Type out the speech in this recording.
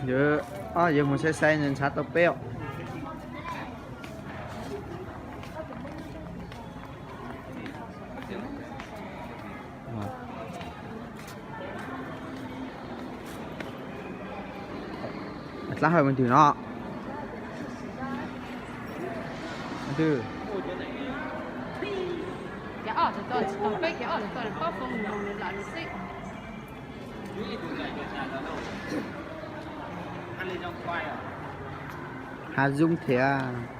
Yog, yog mus saib saib ntshav tau peb os. Dlaab hawm mus twg no? Twg? Hav zoov thiab.